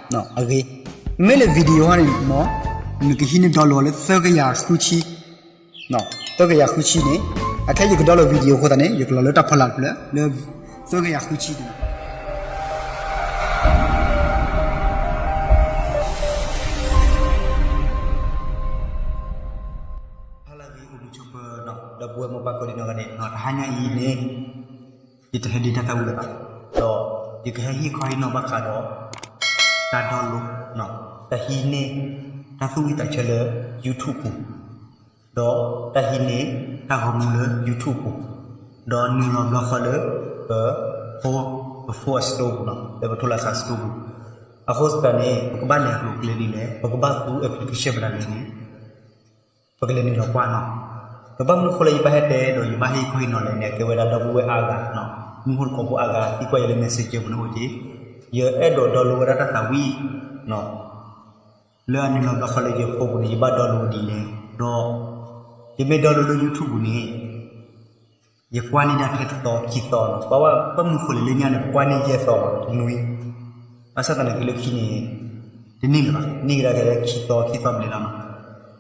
အဂ့ၤ, မ့မ့ၢ်လၢ video ဟီန့ၣ် နကဟံးန့ၢ် download လၢသၢကယၤဃုဆံ, သၢကယၤဃုဆံန့ၣ်, အခဲယက download video အဃိသတးန့ၣ် ယကလီၤလၢတၢ်ဖီလာ်တဖျၢၣ်လၢ သၢကယၤဃုဆံန့ၣ်လီၤ. ဟါလၢအဂ့ၤ အိၣ်မုာ်ဆိးပၢၤ ဒီပုၢ်ဝဲၢ်မိၢ်ပၢ်ကိးဒံနီၢ်ဂၤဒဲး, တဟါညါအံၤန့ၣ် ယတဟဲဒံးတၢ်သးဝံၣ်လၢၤဘၣ်, ဒီးယကဟဲဟ့ၣ်ခီဟ့ၣ်နီၤဘၣ်ဃးဒီး တၢ် download, တၢ်ဟံးန့ၢ် တၢ်သူၣ်ဝံၣ်သးဆၢလၢ YouTube ပူၤ, ဒီးတၢ်ဟံးန့ၢ် တၢ်ဂီၤမူလၢ YouTube ပူၤ, ဒီးနုာ်လီၤဘျီဃီလၢ ပ phone, ပ phone store ပူၤလီၤ, လၢပထိၣ်လၢ်စး store ပူၤ, အဃိသတးန့ၣ် ပကဘၣ်လဲၤအကျိၤအကျဲဒ်လဲၣ်, ပကဘၣ်သူ application မနုၤလဲၣ်န့ၣ် ပကလဲၤနုာ်လီၤကွၢ်နီၤ. ဒီးဘၣ်မနုၤဃိလၢယဘၣ်ဟဲတဲဒီးယဘၣ်ဟ့ၣ်ခီဟ့ၣ်နီၤလဲၣ်န့ၣ် အကဲဝဲဒၣ်ဒီပုၢ်ဝဲၢ်အါဂၤ, မူခိၣ်တကိးဖိအါဂၤ သံကွၢ်ယၤလၢ messenger ပူၤန့ၣ်အိၣ်က့ၤ, ယအဲၣ်ဒိး download ဝဲဒၣ်တၢ်သးဝံၣ် လၢအနုာ်လီၤဘျီဃီလၢယ phone ပူၤန့ၣ် ယဘၣ် download ဒ်လဲၣ်, ဒီး ယမ့ၢ် download လၢ YouTube ပူၤန့ၣ် ယကွၢ်န့ၢ်ဒၣ်ထဲတသီခံသီလီၤ. ဘၣ်မနုၤဃိလဲၣ်လၢညါန့ၣ် ပကွၢ်န့ၢ်ယဲၢ်သီတနွံ, ဘၣ်ဆၣ်သနာ်က့လၢခံန့ၣ် တန့ၢ်လၢၤဘၣ်, န့ၢ်ကဒါက့ၤလၢခံသီခံသီဘျဲၣ်လီၤနီၤ.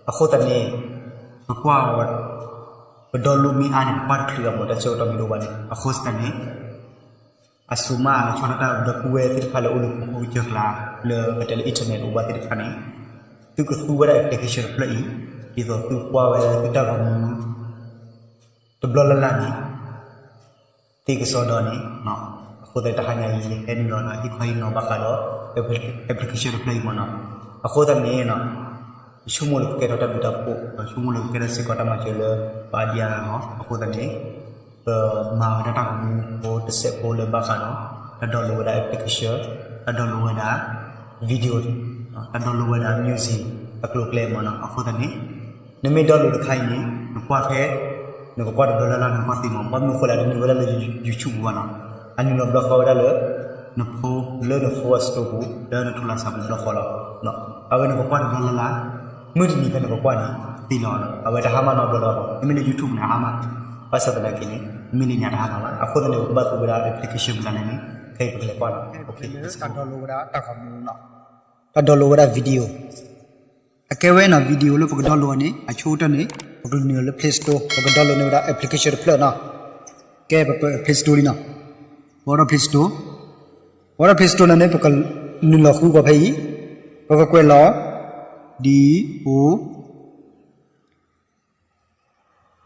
အဃိသတးန့ၣ် ပကွၢ် ပ download မ့ၢ်အါန့ၣ် ပကွၢ်တချုးအမ့ၢ် တၢ်ဆၢကတီၢ်မ့ၢ်တအိၣ်ဘၣ်န့ၣ်, အဃိသတးန့ၣ် အစိၤမးလီၤဆီဒၣ်တၢ်ဒီပုၢ်ဝဲၢ်သ့ၣ်တဖၣ်လၢအိၣ်လၢခိခိကစၢၢ်ကျါ လၢပတဲလၢ internet အိၣ်ဘၣ်သ့ၣ်တဖၣ်န့ၣ်, သုကသူဝဲဒၣ် application တဖျၢၣ်အံၤ, ဒ်သိးသုကွၢ်ဝဲဒၣ်သုတၢ်ဂီၤမူ တဘျီလၢ်လၢ်န့ၣ် သ့ကစီဒီန့ၣ်, အဃိသတးတဟါညါအံၤ ယဟဲနုာ်လီၤဒီးဟ့ၣ်ခီဟ့ၣ်နီၤဘၣ်ဃးဒီး application တဖျၢၣ်အံၤမ့ၢ်နီၤ. အဃိသတးန့ၣ် ယဆိကမိၣ်လၢကကဲထီၣ်တၢ်ဘျုးတၢ်ဖှိၣ်, ယဆိကမိၣ်လၢကကဲထီၣ်စ့ၢ်ကီးတၢ်မၤစၢၤလၢပှၤအါဒံအါဂၤလီၤ. အဃိသတးန့ၣ် ပမၤဝဲဒၣ်တၢ်ဂီၤမူဖိတစဲးဖိလၢဘၣ်ဃးဒီး တၢ် download ဝဲဒၣ် application, တၢ် download ဝဲဒၣ် video, တၢ် download ဝဲဒၣ် music အကျိၤအကျဲမ့ၢ်နီၤ. အဃိသတးန့ၣ် နမ့ၢ် download တခါအံၤန့ၣ် နကွၢ်ဖဲ နကကွၢ်တဘျီလၢ်လၢ် နကွၢ်သ့မး, ဘၣ်မနုၤဃိလဲၣ် တနုာ်ဝဲဒၣ်လၢ YouTube ပူၤဘၣ်နီၤ. အနုာ်လီၤဘျီဃီဝဲဒၣ်လၢ န phone, လၢန phone store ပူၤ လၢနထိၣ်လၢ်စးပူၤဘျီဃီလီၤ. အဝဲနကကွၢ်တဘျီလၢ်လၢ်, မုၢ်တနံၤဖဲနကကွၢ်န့ၣ် သ့လီၤ. အဝဲတဟါမၢ်နီတဘျီလၢၤဘၣ်, မ့မ့ၢ်လၢ YouTube န့ၣ် အဟါမၢ်, ဘၣ်ဆၣ်သနာ်က့န့ၣ် မ့ၢ်လၢညါတဟါမၢ်ဘၣ်. အဃိသတးန့ၣ် ပကဘၣ်သူဝဲဒၣ် application မနုၤလဲၣ်န့ၣ် ခဲအံၤပကလဲၤကွၢ်နီၤ. တၢ် download ဝဲဒၣ်တၢ်ဂီၤမူနီၤ, တၢ် download ဝဲဒၣ် video အကဲဝဲနီၤ video လၢပက download အီၤန့ၣ် အဆိကတၢၢ်န့ၣ် ပကနုာ်လီၤလၢ Play Store, ပက download န့ၢ်ဝဲဒၣ် application တဖျၢၣ်နီၤ. ကဲ ပ Play Store လံနီၤ. ပအိၣ်ဒီး Play Store, ပအိၣ်ဒီး Play Store န့ၣ်န့ၣ် ပကနုာ်လီၤဃုကီးဖဲအံၤ, ပကကွဲးလီၤ D O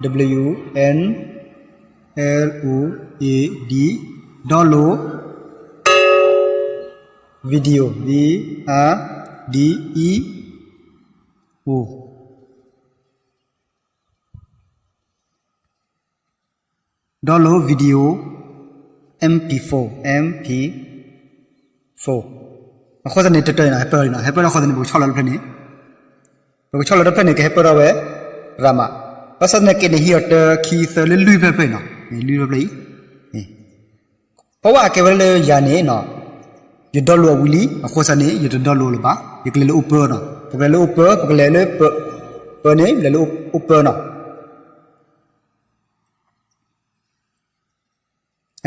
W N L O A D, download video, V I D E O. Download video, M P four, M P four. အဃိသတးန့ၣ် တတၢၢ်နီၤ ဟဲပၢၢ်လံနီၤ, ဟဲပၢၢ်ထီၣ်အဃိသတးန့ၣ် ပကဆီၣ်လီၤတဖျၢၣ်န့ၣ်, ပကဆီၣ်လီၤတဖျၢၣ်န့ၣ် ကဟဲပၢၢ်ထီၣ်ဝဲ ရၤမး, ဘၣ်ဆၣ်သနာ်က့န့ၣ် ဟံးအီၤတၢ ခံ သၢ လၢလွံၢ်ဖျၢၣ်ဖျၢၣ်အံၤနီၤ, လွံၢ်ဖျၢၣ်ဖျၢၣ်အံၤ, ပဝဲအကဲဝဲလၢယၤန့ၣ်နီၤ, ယ download အဝံၤလံ, အဃိသတးန့ၣ် ယတ download လၢၤဘၣ်, ယကလဲၤလၢ open နီၤ, ပကလဲၤလၢ open, ပကလဲၤလၢ ပ ပန့ၣ် လဲၤလၢ open နီၤ.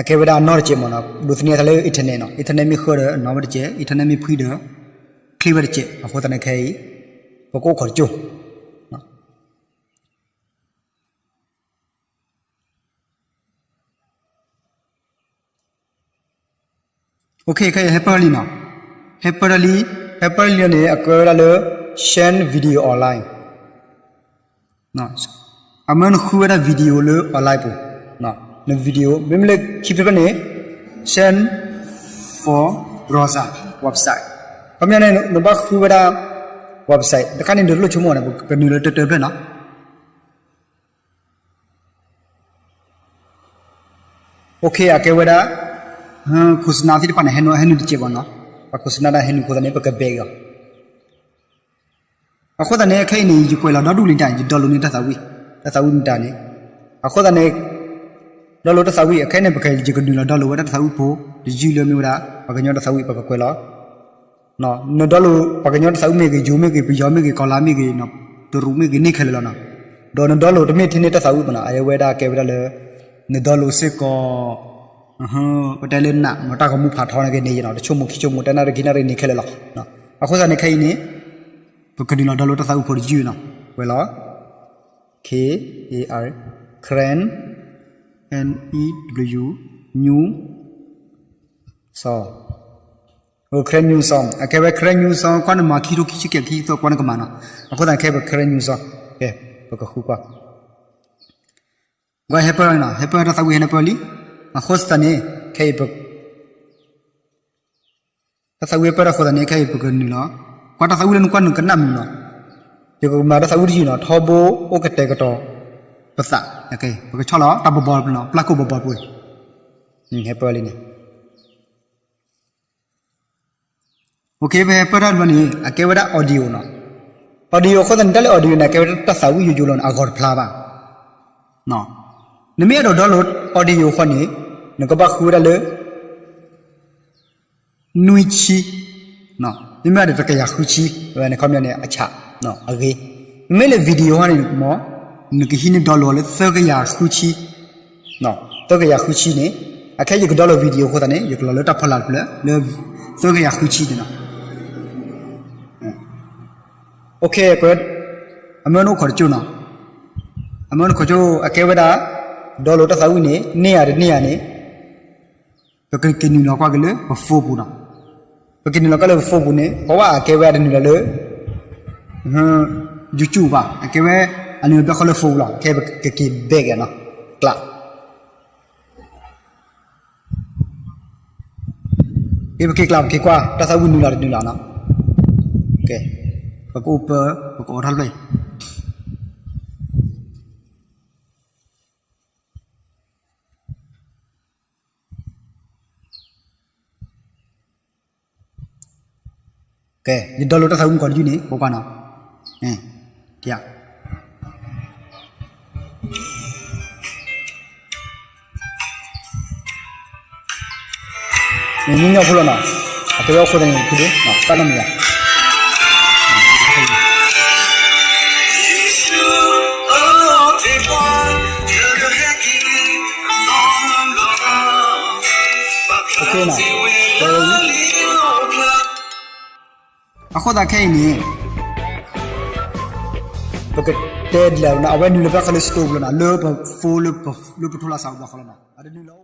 အကဲဝဲဒၣ်အနီၢ်တစဲးမ့ၢ်နီၤ, ဒိးသန့ၤအသးလၢ internet နီၤ, internet မ့ၢ်ဃၢဒီး အနီၢ်ဝဲတစဲး, internet မ့ၢ်ဖှံဒီး ချ့ဝဲတစဲး, အဃိသတးန့ၣ်ခဲအံၤ ပကအိၣ်ခိးတကၠိၢ်. OK, ခဲအံၤဟဲပၢၢ်လံနီၤ, ဟဲပၢၢ်လံ, ဟဲပၢၢ်လံန့ၣ် အကဲဝဲဒၣ်လၢ send video online. အမ့ၢ်နဃုဝဲဒၣ် video လၢ online ပူၤ, န video မ့မ့ၢ်လၢခံဖျၢၣ်ဖျၢၣ်န့ၣ် send for browser website, ခီပညီန့ၣ် နဘၣ်ဃုဝဲဒၣ် website တခါန့ၣ် နတလိၣ်ဆိကမိၣ်ဘၣ်န့ၣ် ပကနုာ်လၢတၢတၢဖျၢၣ်နီၤ. OK, အကဲဝဲဒၣ် ခိၣ်စနါသ့ၣ်တဖၣ်န့ၣ် ဟဲနုာ် ဟဲနုာ်တစဲးဘၣ်နီၤ, ပခိၣ်စနါတၢ်ဟဲနုာ်အဃိသတးန့ၣ် ပက back အီၤ. အဃိသတးန့ၣ် ခဲအံၤန့ၣ် ယကွဲးလီၤဒီဒူၣ်လံတၢ် ယ download န့ၢ်တၢ်သးဝံၣ်, တၢ်သးဝံၣ်မတၤန့ၣ်, အဃိသတးန့ၣ် download တၢ်သးဝံၣ် အခဲအံၤန့ၣ် ပက ယကနုာ်လီၤ download ဝဲဒၣ်တၢ်သးဝံၣ်ဖိ တယုၢ်လၢမ့ၢ်ဝဲဒၣ် ပှၤကညီတၢ်သးဝံၣ် ပကကွဲးလီၤ. န download ပှၤကညီတၢ်သးဝံၣ်မ့ၢ်ဂ့ၤ, ယိၤမ့ၢ်ဂ့ၤ, ပယီၤမ့ၢ်ဂ့ၤ, ကီၤလါမ့ၢ်ဂ့ၤ, တရူးမ့ၢ်ဂ့ၤ, န့ၢ်ခဲလၢာ်လီၤနီၤ. ဒီးန download တမ့ၢ်ထဲန့ၣ်တၢ်သးဝံၣ်ဘၣ်နီၤ, အဝဲဒၣ်ကဲဝဲဒၣ်လၢ န download စ့ၢ်ကီး ပတဲလၢနးမ့ၢ်တၢ်ဂီၤမူဖးထီနာ်က့န့ၣ်နီၤ, တဆိကမိၣ်ခံဆိကမိၣ် တနၣ်ရံၣ်ခံနၣ်ရံၣ်န့ၣ်ခဲလၢာ်လီၤ. အဃိသတးန့ၣ်ခဲအံၤန့ၣ် ပကနုာ်လီၤ download တၢ်သးဝံၣ်ဖိတယုၢ်နီၤ, ဝဲလီၤ K A R, Karen, N E W, new song, Karen new song, အကဲဝဲ Karen new song ကွၢ်နမၤခံထိခံဆံခံခံဆံသၢကွၢ်နကမၤနီၤ. အဃိသတးခဲအံၤ ပ Karen new song, ကဲ ပကဃုကွၢ် ကွၢ်ဟဲပၢၢ်နီၤ, ဟဲပၢၢ် တၢ်သးဝံၣ်ဟဲနပၢၢ်လံ. အဃိသတးန့ၣ် ခဲအံၤ တၢ်သးဝံၣ်ဟဲပၢၢ်တၢ်အဃိသတးန့ၣ် ခဲအံၤပကနုာ်လီၤ. ကွၢ်တၢ်သးဝံၣ်လၢနကွၢ်နကနၣ်မုာ်နီၤ. ယကမၤတၢ်သးဝံၣ်တယုၢ်နီၤ, ထီဘိအိၣ်ကတဲာ်ကတီၤပသး, ပကဆီၣ်လီၤတၢ်ဘီဘီနီၤ, ပျၢ်ခိၣ်ဘီဘီပှ့ၤ, ဟဲပၢၢ်လံန့ၣ် ပဟဲပၢၢ်တၢ်တဘျီန့ၣ် အကဲဝဲဒၣ် audio နီၤ. Audio အဃိသတးန့ၣ် တၢ်လၢ audio န့ၣ် အကဲဝဲဒၣ်တၢ်သးဝံၣ်ယိယိလီၤန့ၣ် အဂီၤတဖျါဘၣ်. နမ့ၢ်အဲၣ်ဒိး download audio အဃိန့ၣ် နကဘၣ်ဃုဝဲဒၣ်လၢ နွံဆံ, မ့မ့ၢ်ဒီးတကယၤဃုဆံ, ဝဲန့ၣ်ခီပညီန့ၣ် အဆး, အဂ့ၤ. မ့မ့ၢ်လၢ video ဟီန့ၣ် မ့ၢ် နကဟံးန့ၢ် download လၢသၢကယၤဃုဆံ, သၢကယၤဃုဆံန့ၣ်, အခဲယက download video အဃိသတးန့ၣ် ယကလီၤလၢတၢ်ဖီလာ်တဖျၢၣ်လၢ သၢကယၤဃုဆံန့ၣ်နီၤ. အမ့ၢ်နအိၣ်ခိးတကၠိၢ်နီၤ, အမ့ၢ်နအိၣ်ခိးကၠိၢ် အကဲဝဲဒၣ် download တၢ်သးဝံၣ်န့ၣ် န့ၢ်ယၤတန့ၢ်ယၤန့ၣ် ပကက့ၤနုာ်လီၤကွၢ်က့ၤလၢပ phone ပူၤနီၤ. ပက့ၤနုာ်လီၤကွၢ်လၢပ phone ပူၤန့ၣ် ပဝဲအကဲဝဲအတနုာ်လီၤလၢ YouTube ဘၣ်, အကဲဝဲ အနုာ်လီၤဘျီဃီလၢ phone ပူၤလီၤ. ခဲပကက့ၤ back နီၤ, ကျး က့ၤပက့ၤကျး ပက့ၤကွၢ် တၢ်သးဝံၣ်နုာ်လီၤတနုာ်လီၤနီၤ. ကဲ, ပကအိၣ်ပၢ, ပကအိးထီၣ်တဖျၢၣ်အံၤ. ကဲ, ယ download တၢ်သးဝံၣ်မုၢ်ကီၤတယုၢ်န့ၣ် ပကွၢ်နီၤ. မ့ၢ်ညီညီဖိလီၤနီၤ, အကဲဝဲအဃိသတးန့ၣ် ဖုဒိၣ်, တၢ်နီတမံၤဘၣ်. အဃိသတးခဲအံၤန့ၣ် ပကတဲဒ်လဲၣ်နီၤ, အဝဲနုာ်လီၤဘျီဃီလၢ store ပူၤလီၤနီၤ, လၢပ phone လၢပထိလၢစးဘျီဃီလီၤနီၤ, အတနုာ်လီၤ